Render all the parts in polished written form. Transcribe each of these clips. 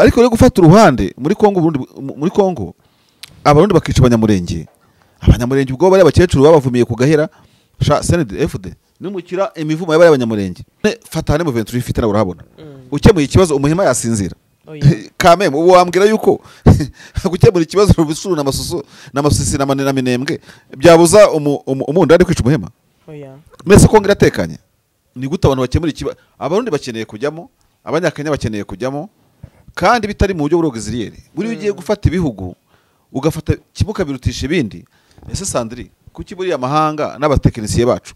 Ariko rero gufata uruhande muri Kongo, Burundi, muri Kongo abarundi bakica abanyamurenge. Abanyamurenge ubwo bari abakecuru babavumiye ku gahera sha CNDD-FDD nimukira imivumo y'abari abanyamurenge. Fata M23 ifite na urahabona. Ukemuye ikibazo umuhima yasinzira. Kameme ubu wambwira yuko gukemura ikibazo rubisuru na masusu na masisi na manena minembwe byabuza umundani kwica umuhema. Mese Kongo iratekanye. Ni gute abantu bakemura ikibazo? Abarundi bakeneye kujyamo, abanyakenya bakeneye kujyamo, kandi bitari mu buryo bw'auxiliaire. Buri ugiye gufata ibihugu ugafata kibuka birutisha ibindi. Ese Sandri, kuki buri amahanga n'abatekinisiye bacu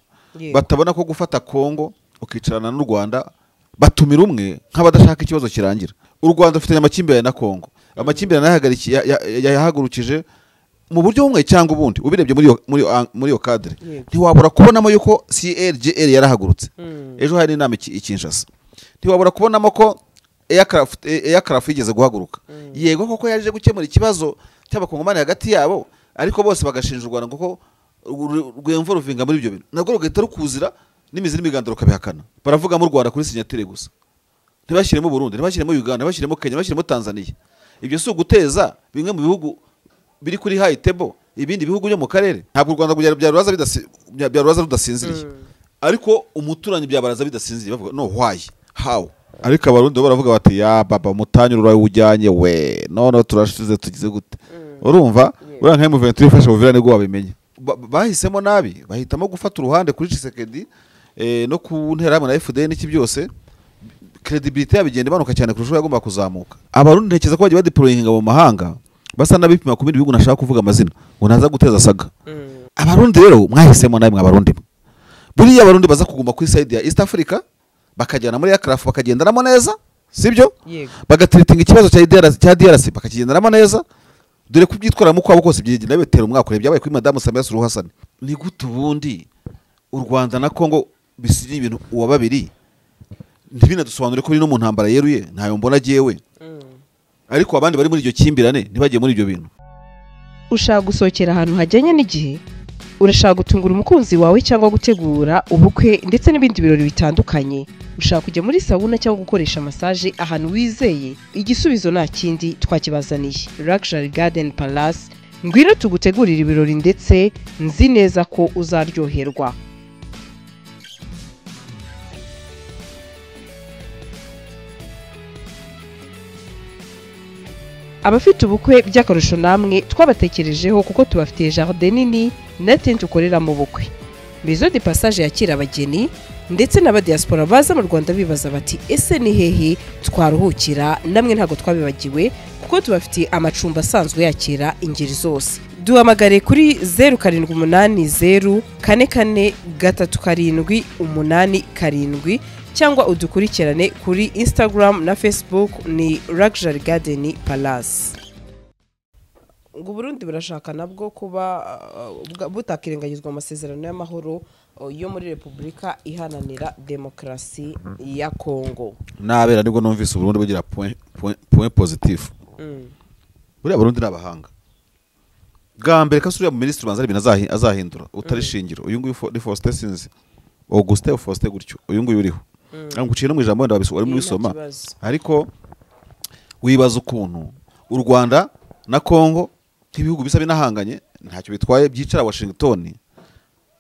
batabona ko gufata Kongo ukicarana n'u Rwanda batumira umwe nk'abadashaka ikibazo kirangira? U Rwanda rufitanye amakimbirane na Kongo. Amakimbirane yahagurukije mu buryo bumwe cyangwa ubundi. Ubirebye muri yo cadre ntiwabura kubonamo yuko CRGL yarahagurutse. Ejo hari inama i Kinshasa. Ntiwabura kubonamo ko aircraft igeze guhaguruka. Yego koko yaje gukemura ikibazo cy'abakongomani hagati yabo, ariko bose bagashinja u Rwanda kuko rwemva ruvinga muri ibyo bintu. Nabwo rugahita rukuzira n'imizi n'imiganda rukabihakana. Baravuga mu Rwanda kuri signature gusa. Ntibashyiremo Burundi, ntibashyiremo Uganda, ntibashyiremo Kenya, ntibashyiremo Tanzania. Ibyo si uguteza bimwe mu bihugu biri kuri high table ibindi bihugu byo mu karere. Ntabwo u Rwanda byaruraza rudasinziriye. Ariko umuturanyi byabaraza bidasinziriye bavuga no why how. Ariko abarundi baravuga bati ya baba mutanyura urawe we none turashize tugize gute. Urumva uriya nka M23 ifasha Uvira nibwo wabimenye. Bahisemo nabi, bahitamo gufata uruhande kuri Tshisekedi no ku nterahamwe na FDN n'iki byose. Credibility yabigenda imanuka cyane kurusha yagomba kuzamuka. Abarundi ntekereza ko bagiye badeployinga mu mahanga basa n'abipima ku bindi bihugu nashaka kuvuga amazina ngo ntaza guteza saga. Abarundi rero mwahisemo nabi mwabarundi. Buriya abarundi baza kuguma kuri side ya East Africa bakajyana muri aircraft bakagendanamo neza, sibyo? Bagatreatinga ikibazo cya DRC bakakigendanamo neza. Dore kubyitwaramo kwabo kose byigenda bitera umwaka urebye byabaye kuri Madame Samia Suluhu Hassan. Ni gute ubundi u Rwanda na Kongo bisinye ibintu uwa babiri ntibinadusobanure ko biri no mu ntambara yeruye ntayo mbona jewe. Ariko abandi bari muri iryo kimbirane ntibagiye muri ibyo bintu. Ushaka gusohokera ahantu hajyanye n'igihe, urashaka gutungura umukunzi wawe cyangwa gutegura ubukwe ndetse n'ibindi birori bitandukanye, ushaka kujya muri sauna cyangwa gukoresha massage ahantu wizeye, igisubizo nta kindi twakibazaniye. Luxury Garden Palace, ngwino tugutegurira ibirori ndetse nzi neza ko uzaryoherwa. Abafite ubukwe by'akarusho namwe twabatekerejeho kuko tubafitiye jardin nini na tente ukorera mu bukwe. Maison de passage yakira abageni ndetse n'abadiaspora baza mu Rwanda bibaza bati ese ni hehe twaruhukira? Namwe ntago twabibagiwe kuko tubafitiye amacumbi asanzwe yakira ingeri zose. Duhamagare kuri 0780 44 37 87 cyangwa udukurikirane kuri Instagram na Facebook ni Luxury Garden Palace. Ngo Burundi burashaka nabwo kuba butakirengagizwa amasezerano y'amahoro yo muri Republika Iharanira Demokarasi ya Kongo. Nabera nibwo numvise Burundi bugira point positif. Buriya Burundi n'abahanga. Bwa mbere kasuriya mu ministre banza ibintu azahindura utarishingiro. Uyu nguyu ni Faustin Sinzi. Augustin Faustin gutyo. Uyu nguyu uriho. Nguciye no mu ijambo wenda wari mu bisoma. Ariko wibaza ukuntu u Rwanda na Kongo nk'ibihugu bisa binahanganye ntacyo bitwaye byicara Washington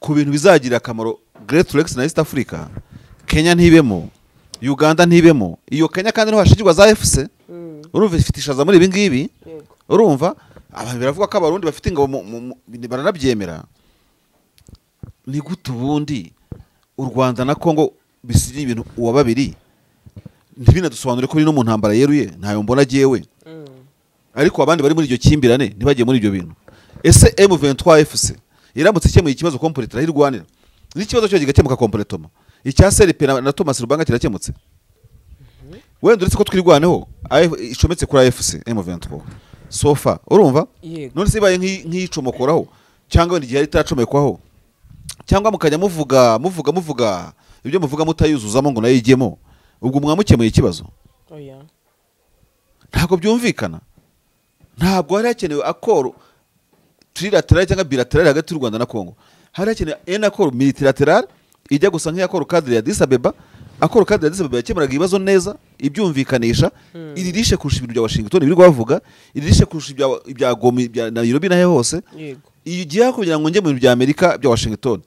ku bintu bizagira akamaro Great Lakes na East Africa. Kenya ntibemo, Uganda ntibemo. Iyo Kenya kandi niho hashigirwa za FC. Urumva ifite ishaza muri ibi ngibi. Urumva abantu baravuga ko abarundi bafite ingabo baranabyemera. Ni gute ubundi u Rwanda na Kongo bisinye ibintu uwa babiri ntibinadusobanure ko biri no mu ntambara yeruye ntayo mbona jewe. Ariko abandi bari muri iryo kimbirane ntibagiye muri ibyo bintu. Ese M23 FC iramutse ikemuye ikibazo complete irwanira n'ikibazo cyo kigakemuka completoma icya CRP na Thomas Rubanga kirakemutse. Wenda uretse ko twirwaneho icometse kuri AFC M23 sofa urumva none se ibaye nk'iyicomokoraho cyangwa wenda igihe itaracomekwaho cyangwa mukajya muvuga muvuga muvuga ibyo muvuga mutayuzuzamo ngo nayo ijyemo, ubwo mwamukemuye ikibazo? Oya, ntabwo byumvikana. Ntabwo hari hakenewe accord trilateral cyangwa bilateral hagati y'u Rwanda na Kongo. Hari hakenewe un accord multilateral ijya gusa nk'iya accord cadre ya Addis Abeba Accord cadre Addis Abeba yakemuraga ibibazo neza, ibyumvikanisha, iririshe kurusha ibintu bya Washington birirwa bavuga, iririshe kurusha ibya Goma, ibya Nairobi nahe hose. Iyo ugiye kugira ngo njye mu bintu bya Amerika bya Washington,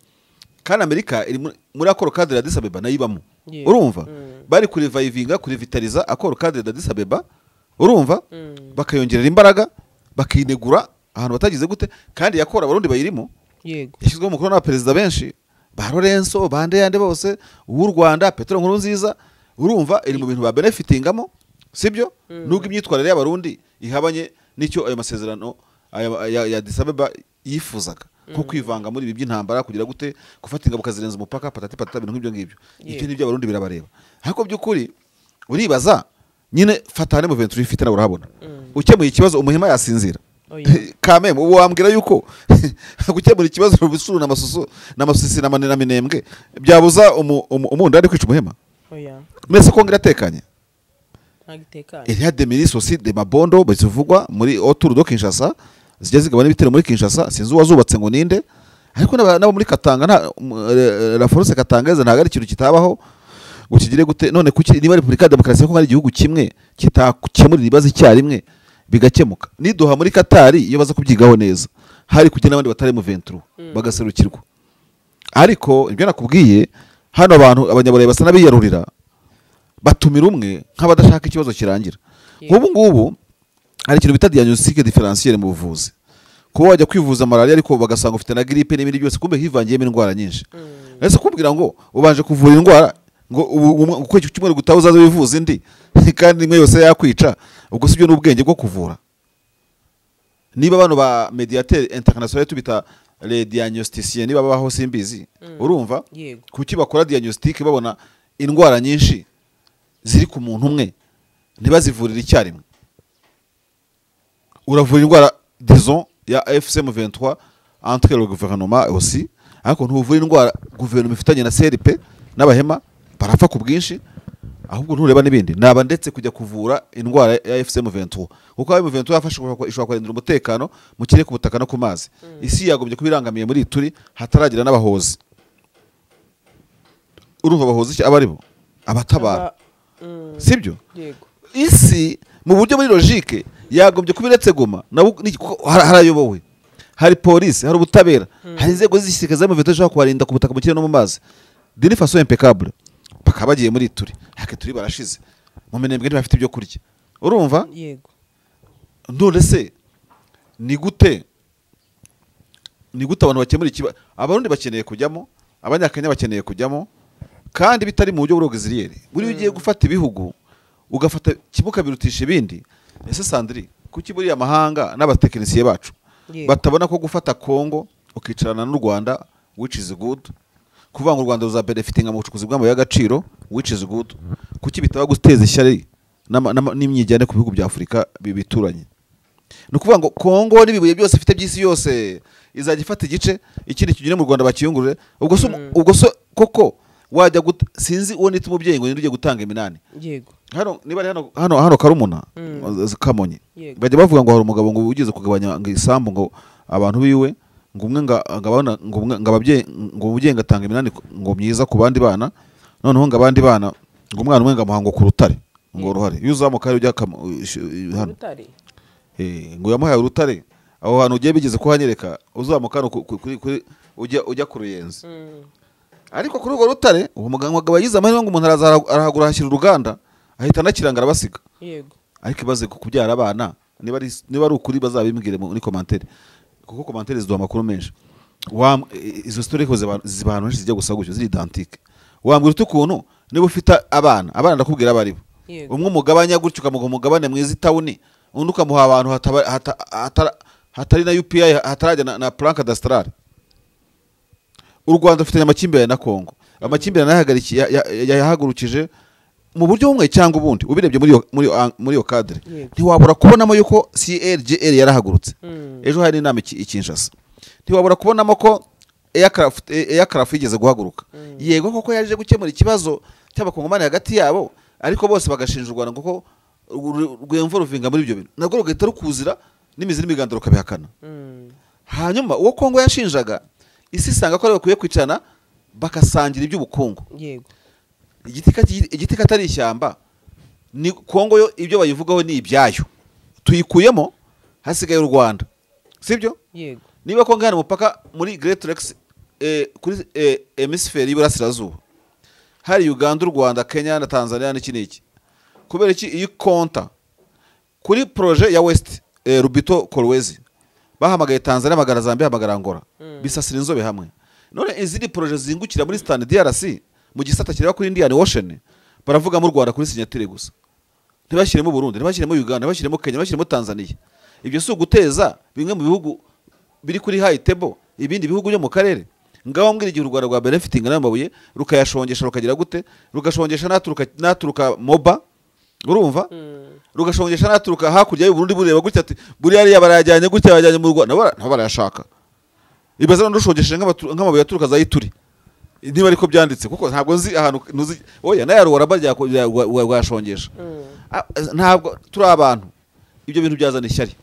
kandi Amerika iri muri accord cadre Addis Abeba nayibamo. Urumva bari kurevivinga, kurevitaliza accord cadre Addis Abeba, urumva bakayongerera imbaraga, bakinegura ahantu batagize gute, kandi yakora abarundi bayirimo. Yashyizweho umukono n'abaperezida benshi ba Lorenzo bande yande bose, uw'u Rwanda Petero Nkurunziza, urumva iri mu bintu ba benefitingamo, sibyo? Nubwo imyitwarire y'abarundi ihabanye n'icyo ayo masezerano ya Addis Abeba yifuzaga, nko kwivanga muri ibi by'intambara, kugira gute, gufata ingabo ukazirenza umupaka, patati patata, ibintu nk'ibyo ngibyo. Ibyo ni by'abarundi birabareba. Ariko by'ukuri uribaza nyine, fatane mu venture ifite nawe urahabona. Ukemuye ikibazo umuhima yasinzira. Kameme ubu wambwira yuko gukemura ikibazo rubisuru na masusu na masisi na manina minembwe byabuza umundani kwica umuhema? Mbese Kongo iratekanye? Il y a des milices aussi de Mabondo bazivugwa muri autour de Kinshasa, zijya zigabana ibitero muri Kinshasa, sinzi uwazubatse ngo ninde, ariko n'abo muri Katanga nta la force Katangeze ntago ari ikintu kitabaho ngo kigire gute. None kuki niba Republika ya Demokarasi ya Kongo ari igihugu kimwe kitakemura ibibazo icyarimwe bigakemuka? Niduha muri Katari iyo baza kubyigaho neza, hari kujya n'abandi batari mu 23 bagaserukirwa. Ariko ibyo nakubwiye hano, abantu abanyaburayi basa n'abiyarurira, batumira umwe nk'abadashaka ikibazo kirangira. Nk'ubu ngubu hari ikintu bita diagnostic différentielle mu buvuzi, kuba wajya kwivuza malaria ariko bagasanga ufite na grippe n'ibindi byose, kumbe hivangiyemo indwara nyinshi. Ese kubwira ngo ubanje kuvura indwara ngo uko cyumweru gutaha uzaze wivuza indi kandi imwe yose yakwica, ubwo sibyo n'ubwenge bwo kuvura. Niba bano ba mediateur international tubita les diagnosticiens, niba babaho simbizi, urumva kuki bakora diagnostic babona indwara nyinshi ziri ku muntu umwe ntibazivurire icyarimwe? Uravura indwara disons ya AFC M23 entre le gouvernement aussi, ariko ntuvura indwara guverinoma ifitanye na CRP n'abahema barapfa ku bwinshi, ahubwo ntureba n'ibindi. Naba ndetse kujya kuvura indwara ya AFC M23, kuko M23 yafashe ishobora kurindira umutekano mu kirere, ku butaka no ku mazi. Isi yagombye kubirangamiye muri Ituri hataragira n'abahozi. Urumva abahozi iki abaribo abatabara, sibyo? Isi mu buryo muri logique yagombye kubiretse Goma harayobowe, hari polisi, hari ubutabera, hari inzego z'igisirikare za M23 zishobora kubarinda ku butaka, mu kirere no mu mazi d'une façon impeccable. Bakaba bagiye muri Ituri, hake turi barashize mu Minembwe, ntibafite ibyo kurya, urumva? None se ni gute abantu bakemura ikibazo? Abarundi bakeneye kujyamo, abanyakenya bakeneye kujyamo, kandi bitari mu buryo bw'auxiliaire. Buri ugiye gufata ibihugu ugafata kimwe birutisha ibindi. Ese Sandri, kuki buriya amahanga n'abatekinisiye bacu batabona ko gufata Kongo ukicarana n'u Rwanda, which is good, kuvuga ngo u Rwanda ruzabenefitinga mu bucukuzi bw'amabuye y'agaciro, which is good, kuki bitaba guteza ishyari n'imyijyane ku bihugu bya Afurika bituranye? Ni ukuvuga ngo Kongo n'ibibuye byose ifite by'isi yose izajya ifata igice, ikindi kigire mu Rwanda bakiyungurure. Ubwo se ubwo se koko wajya sinzi uwo nita umubyeyi ngo ninde ugiye gutanga iminani. Hano niba ari hano Karumuna, Kamonyi, bajya bavuga ngo hari umugabo ngo ugeze kugabanya ngo isambu ngo abantu biwe, ngo umwe ngabana ngo umwe ngo ababyeyi ngo umubyeyi ngatanga iminani ngo myiza ku bandi bana, noneho ngo abandi bana ngo umwana umwe ngamuha ngo ku rutare ngo ruhare iyo uzamuka hari ujya hano ngo yamuhaye urutare aho hantu ugiye bigeze kuhanyereka uzamuka hano kuri ujya ku Ruyenzi. Ariko kuri urwo rutare uwo mugabo yagize amahirwe ngo umuntu araza arahagura ahashyira uruganda ahita anakiranga arabasiga. Ariko ibaze kubyara abana niba ari ukuri bazabimbwire muri commentaire, kuko commentaire ziduha amakuru menshi. Izo story ko ziba ahantu henshi zijya gusa gutyo ziri identique. Wambwira ute ukuntu niba ufite abana ndakubwira abaribo umwe umugabanya gutyo ukamuha umugabane mwiza itawuni, undi ukamuha abantu hatari na UPI hatarajya na plan cadastrale. U Rwanda rufitanye amakimbirane na Kongo, amakimbirane yahagurukije mu buryo bumwe cyangwa ubundi. Ubirebye muri iyo cadre ntiwabura kubonamo yuko CRGL yarahagurutse. Ejo hari inama i Kinshasa, ntiwabura kubonamo ko aircraft igeze guhaguruka. Yego koko yaje gukemura ikibazo cy'abakongomani hagati yabo, ariko bose bagashinja u Rwanda kuko rwemva ruvinga muri ibyo bintu, nabwo rugahita rukuzira n'imizi n'imiganda rukabihakana. Hanyuma uwo Kongo yashinjaga isi isanga ko bakwiye kwicarana bakasangira iby'ubukungu. Igiti katari ishyamba ni Kongo yo, ibyo bayivugaho ni ibyayo, tuyikuyemo hasigaye u Rwanda, sibyo? Yego. Niba Kongo ihana umupaka muri Great Lakes, kuri hemisphere y'Iburasirazuba hari Uganda, u Rwanda, Kenya na Tanzania n'iki n'iki, kubera iki iyi konta kuri projet ya West Rubito Kolwezi bahamagaye Tanzania, hamagara Zambia, hamagara Angola, bisasira inzobe hamwe? None izindi projet zingukira muri Eastern DRC mu gisata kireba kuri Indian Ocean baravuga mu Rwanda kuri signature gusa, ntibashyiremo Burundi, ntibashyiremo Uganda, ntibashyiremo Kenya, ntibashyiremo Tanzania. Ibyo si uguteza bimwe mu bihugu biri kuri high table ibindi bihugu byo mu karere? Ngaho mbwira, igihe u Rwanda rwa benefiting n'ayo mabuye rukayashongesha, rukagira gute, rugashongesha naturuka Moba, urumva, rugashongesha naturuka hakurya y'u Burundi, bureba gutya ati buriya ariya barayajyanye gutya, bayajyanye mu Rwanda, nabo barayashaka. Ibaza none rushongesheje nk'amabuye aturuka za Ituri, niba ariko byanditse, kuko ntabwo nzi ahantu ntuzi. Oya, nayo ruwaraba rwashongesha. Ntabwo turi abantu, ibyo bintu byazana ishyari,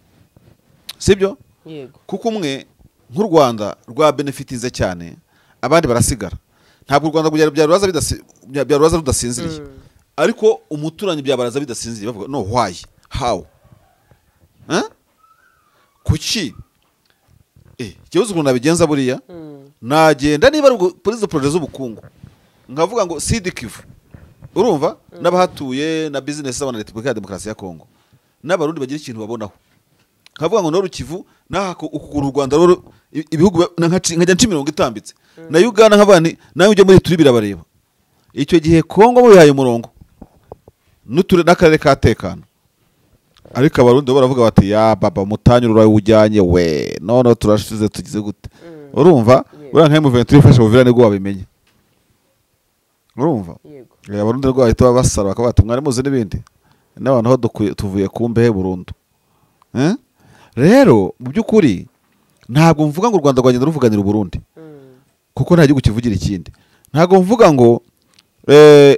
sibyo? Yego. Kuko umwe nk'u Rwanda rwa benefitize cyane, abandi barasigara. Ntabwo u Rwanda byaruraza rudasinziriye, ariko umuturanyi byabaraza bidasinziriye, bavuga no why, how? Huh? Kuki ikibazo ukuntu nabigenza buriya, nagenda niba ari kuri izo projet z'ubukungu, nkavuga ngo Sud Kivu, urumva, n'abahatuye na business z'abana Repubulika ya Demokarasi ya Kongo n'Abarundi bagira ikintu babonaho, nkavuga ngo Nord Kivu n'aha ukuntu u Rwanda rero ibihugu nkajya nca imirongo itambitse na Uganda, nkavuga nti nawe ujya muri turi birabareba. Icyo gihe Kongo mubihaye umurongo n'uture n'akarere katekana, ariko Abarundi bo baravuga bati ya baba mutanyura urawujyanye we, none turashize, tugize gute? Urumva, buriya nka M23 ifashe Uvira nibwo wabimenye, urumva? Yego. Abarundi rwo bahita basara bakavuga bati mwari muzi n'ibindi n'abantu aho tuvuye ku mbehe burundu. Eh? Rero mu by'ukuri ntabwo mvuga ngo u Rwanda rwagenda ruvuganira Uburundi, kuko nta gihugu kivugira ikindi. Ntabwo mvuga ngo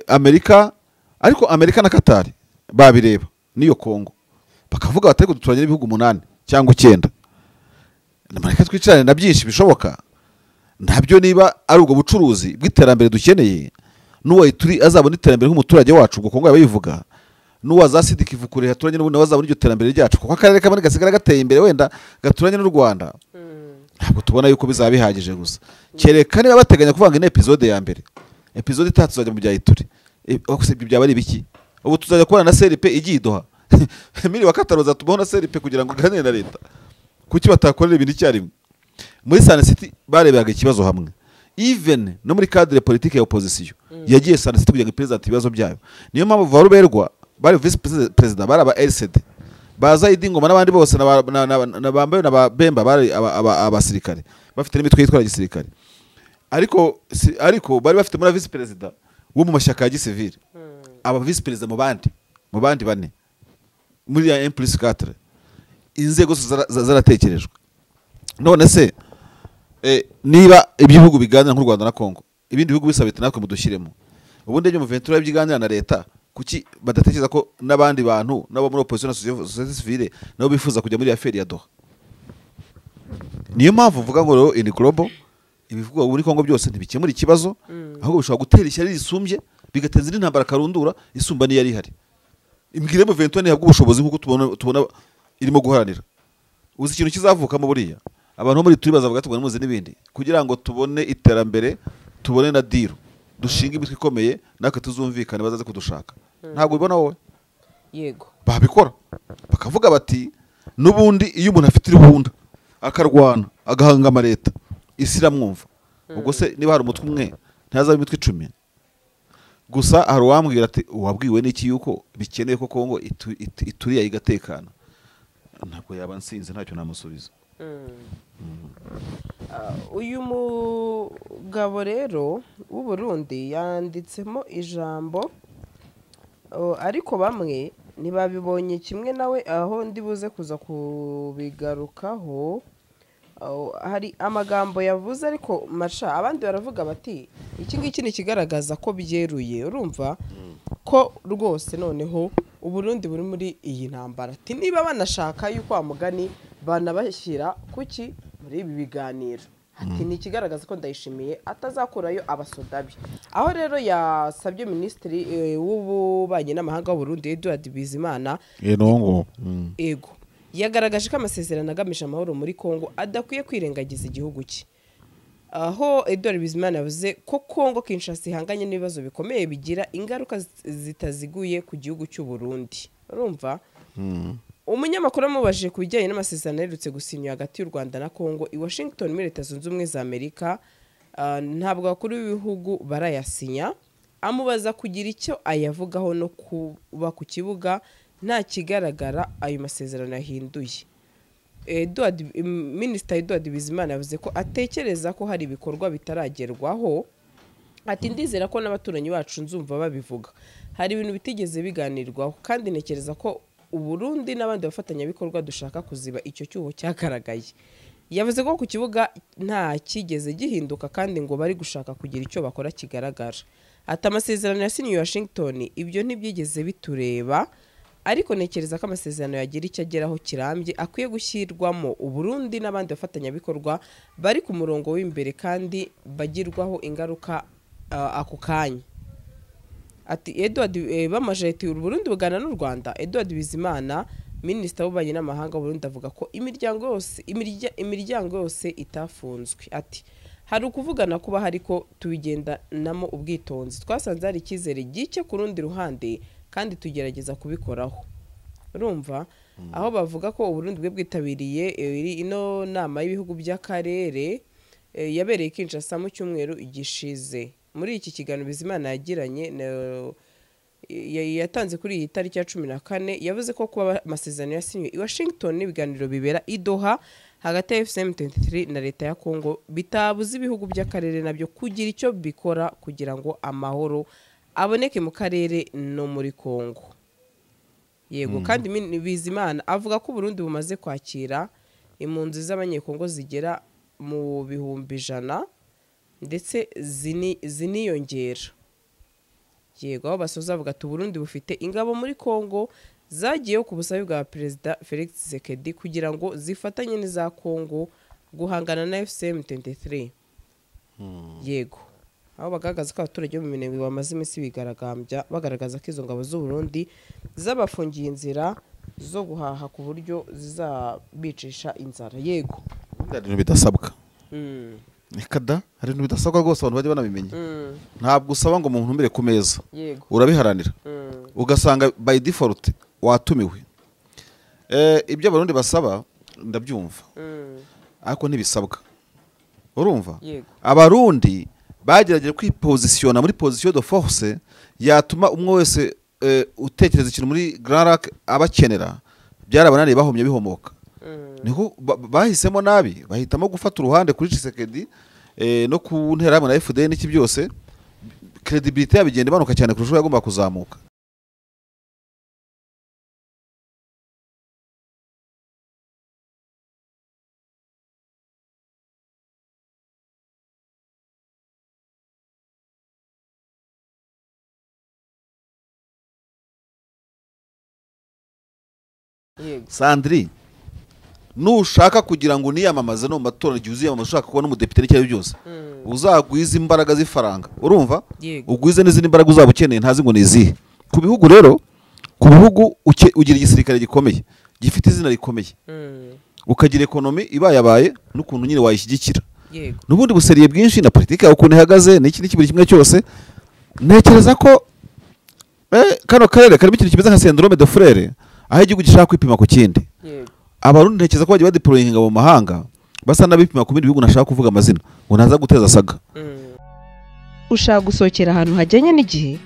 Amerika, ariko Amerika na Qatar babireba n'iyo Kongo bakavuga bati ariko duturanye n'ibihugu 8 cyangwa 9, mureke twicarane na byinshi bishoboka ntabyo. Niba ari ubwo bucuruzi bw'iterambere dukeneye, n'uwa turi azabona iterambere nk'umuturage wacu, ubwo Kongo yaba yivuga, n'uwa za Sud Kivu kure haturanye n'ubundi nawe azabona iryo terambere ryacu, kuko akarere kamwe gasigara gateye imbere wenda gaturanye n'u Rwanda. Ntabwo tubona yuko bizaba bihagije gusa, kereka niba bateganya kuvuga ngo ni episode ya mbere, episode itatu tuzajya mu bya Ituri. Ibyo byaba ari ibiki? Ubu tuzajya kubona na CRP igiye idoha miri wa Kataro, zatubaho na CRP kugira ngo iganire na leta. Kuki batakorera ibintu icyarimwe? Muri Sun City bareberaga ikibazo hamwe, even no muri cadre politique ya opposition yagiye Sun City kugira ngo ipresent ibibazo byayo. Niyo mpamvu Varuberwa bari vice president, bari aba RCD, baza Idingoma n'abandi bose na bambaye na ba Bemba bari abasirikare bafite n'imitwe yitwara gisirikare, ariko bari bafite muri vice president wo mu mashyaka ya gisivile, aba vice president mu bandi bane muri ya 1+4. Inzego zose zaratekerejwe. None se niba ibihugu biganira nk'u Rwanda na Kongo, ibindi bihugu bisaba biti natwe mudushyiremo, ubundi ibyo M23 byiganira na leta, kuki badatekereza ko n'abandi bantu nabo muri opposition na société civile nabo bifuza kujya muri affaire ya Doha? Niyo mpamvu mvuga ngo rero in global ibivugwa muri Kongo byose ntibikemura ikibazo, ahubwo bishobora gutera ishyari risumbye, bigateza indi ntambara karundura isumba n'iyari ihari. Imbwire, M23 ntihabwa ubushobozi nk'uko tubona irimo guharanira, uzi ikintu kizavukamo? Buriya abantu bo muri turi bazavuga tubone muzi n'ibindi kugira ngo tubone iterambere, tubone na deal, dushinga imitwe ikomeye natwe tuzumvikane, bazaze kudushaka. Ntabwo ubibona wowe? Yego. Babikora bakavuga bati n'ubundi iyo umuntu afite irihunda akarwana agahangama leta, isi iramwumva. Ubwo se niba hari umutwe umwe, ntazaba imitwe 10 gusa? Hari uwambwira ati wabwiwe n'iki yuko bikeneye ko Kongo ituriye igatekana? Ntabwo yaba nsinze, ntacyo namusubiza. Uyu mugabo rero w'u Burundi yanditsemo ijambo, ariko bamwe ntibabibonye kimwe nawe, aho ndi buze kuza kubigarukaho. Hari amagambo yavuze, ariko masha abandi baravuga bati iki ngiki ni ikigaragaza ko byeruye, urumva ko rwose noneho Uburundi buri muri iyi ntambara, ati niba banashaka yuko wa mugani banabashyira kuki muri ibi biganiro. Ati ni ikigaragaza ko Ndayishimiye atazakurayo abasoda be. Aho rero yasabye minisitiri w'ububanyi n'amahanga w'u Burundi Edouard Bizimana ego yagaragaje ko amasezerano agamije amahoro muri Kongo adakwiye kwirengagiza igihugu cye. Aho Edouard Bizimana yavuze ko Kongo Kinshasa ihanganye n'ibibazo bikomeye bigira ingaruka zitaziguye ku gihugu cy'u Burundi. Urumva? Umunyamakuru amubajije ku bijyanye n'amasezerano aherutse gusinywa hagati y'u Rwanda na Kongo i Washington muri Leta Zunze Ubumwe za Amerika, ntabwo abakuru b'ibihugu barayasinya. Amubaza kugira icyo ayavugaho no kuba ku kibuga nta kigaragara ayo masezerano yahinduye. Minisitiri Edouard Bizimana yavuze ko atekereza ko hari ibikorwa bitaragerwaho. Ati ndizera ko n'abaturanyi bacu nzumva babivuga, hari ibintu bitigeze biganirwaho kandi ntekereza ko Uburundi n'abandi bafatanyabikorwa dushaka kuziba icyo cyuho cyagaragaye. Yavuze ko ku kibuga nta kigeze gihinduka kandi ngo bari gushaka kugira icyo bakora kigaragara. Ati amasezerano yasinyiwe Washington ibyo ntibyigeze bitureba, ariko ntekereza ko amasezerano yagira icyo ageraho kirambye akwiye gushyirwamo Uburundi n'abandi bafatanyabikorwa bari ku murongo w'imbere kandi bagirwaho ingaruka ako kanya. Ati Edouard bamajeti Uburundi bugana n'u Rwanda. Edouard Bizimana minisitiri w'ububanyi n'amahanga w'u Burundi avuga ko imiryango yose itafunzwe. Ati hari ukuvugana kuba hariko tubigendanamo ubwitonzi, twasanze hari icyizere gike ku rundi ruhande kandi tugerageza kubikoraho. Urumva aho bavuga ko Uburundi bwe bwitabiriye ino nama y'ibihugu by'akarere yabereye Kinshasa mu cyumweru gishize. Muri iki kiganiro Bizimana yagiranye yatanze kuri iyi tariki ya 14 yavuze ko kuba amasezerano yasinywe i Washington n'ibiganiro bibera i Doha hagati ya FCM 23 na leta ya Kongo bitabuza ibihugu by'akarere nabyo kugira icyo bikora kugira ngo amahoro aboneke mu karere no muri Kongo. Yego kandi Bizimana avuga ko Burundi bumaze kwakira impunzi z'abanyekongo zigera mu 100,000 ndetse ziniyongera. Yego aho basoza bavuga ati Burundi bufite ingabo muri Kongo zagiye ku busabe bwa Perezida Felix Tshisekedi kugira ngo zifatanye n'iza Kongo guhangana na FCM 23. Yego aho bagaragaza ko abaturage bo mu Minembwe bamaze iminsi bigaragambya bagaragaza ko izo ngabo z'u Burundi zabafungiye inzira zo guhaha ku buryo zizabicisha inzara. Yego ibintu bidasabwa. Nikada hari ibintu bidasabwa rwose abantu bajye banabimenya. Ntabwo usaba ngo umuntu umire ku meza, urabiharanira. Ugasanga by default watumiwe. Ibyo Abarundi basaba ndabyumva, ariko ntibisabwa. Urumva Abarundi bagerageje kwipositiona muri position de force yatuma umwe wese utekereza ikintu muri Grand Lac abakenera, byarabananiye bahomye bihomoka. Niko bahisemo nabi, bahitamo gufata uruhande kuri Tshisekedi no ku ntera na FDN n'iki byose, credibility yabigenda imanuka cyane kurusha yagomba kuzamuka. Sandri, nushaka kugira ngo niyamamaze no matora igihe uziyamamaza ushaka kubona umudepite n'icyo byose, uzagwiza imbaraga z'ifaranga. Urumva ugwize n'izindi mbaraga uzaba ukeneye ntazi ngo nizihe. Ku bihugu rero, ku bihugu ugira igisirikare gikomeye gifite izina rikomeye, ukagira ekonomi ibayabaye n'ukuntu nyine wayishyigikira, n'ubundi buseriye bwinshi na politiki yawe ukuntu ihagaze n'iki n'iki buri kimwe cyose. Ntekereza ko kano karere karimo ikintu kimeze nka syndrome de frere, aho igihugu gishaka kwipima ku kindi. Abarundi ntekereza ko bagiye badeployinga mu mahanga basa n'abipima ku bindi bihugu, nashaka kuvuga amazina ngo ntaza guteza saga. Ushaka gusohokera ahantu hajyanye n'igihe,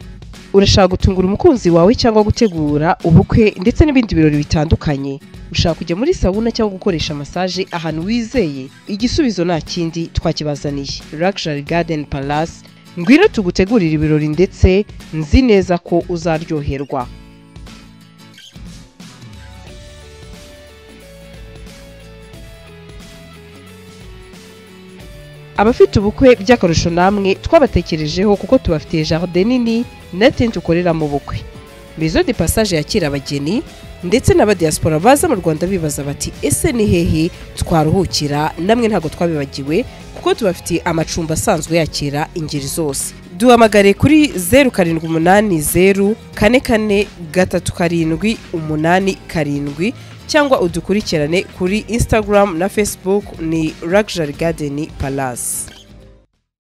urashaka gutungura umukunzi wawe cyangwa gutegura ubukwe ndetse n'ibindi birori bitandukanye, ushaka kujya muri sauna cyangwa gukoresha massage ahantu wizeye, igisubizo nta kindi twakibazaniye. Luxury Garden Palace, ngwino tugutegurira ibirori ndetse nzi neza ko uzaryoherwa. Abafite ubukwe by'akarusho namwe twabatekerejeho kuko tubafitiye jardin nini na tente ukorera mu bukwe. Maison de Passage yakira abageni ndetse n'abadiaspora baza mu Rwanda bibaza bati ese ni hehe twaruhukira? Namwe ntabwo twabibagiwe kuko tubafitiye amacumbi asanzwe yakira ingeri zose. Duhamagare kuri 0780 44 37 87 cyangwa udukurikirane kuri Instagram na Facebook ni Luxury Garden Palace.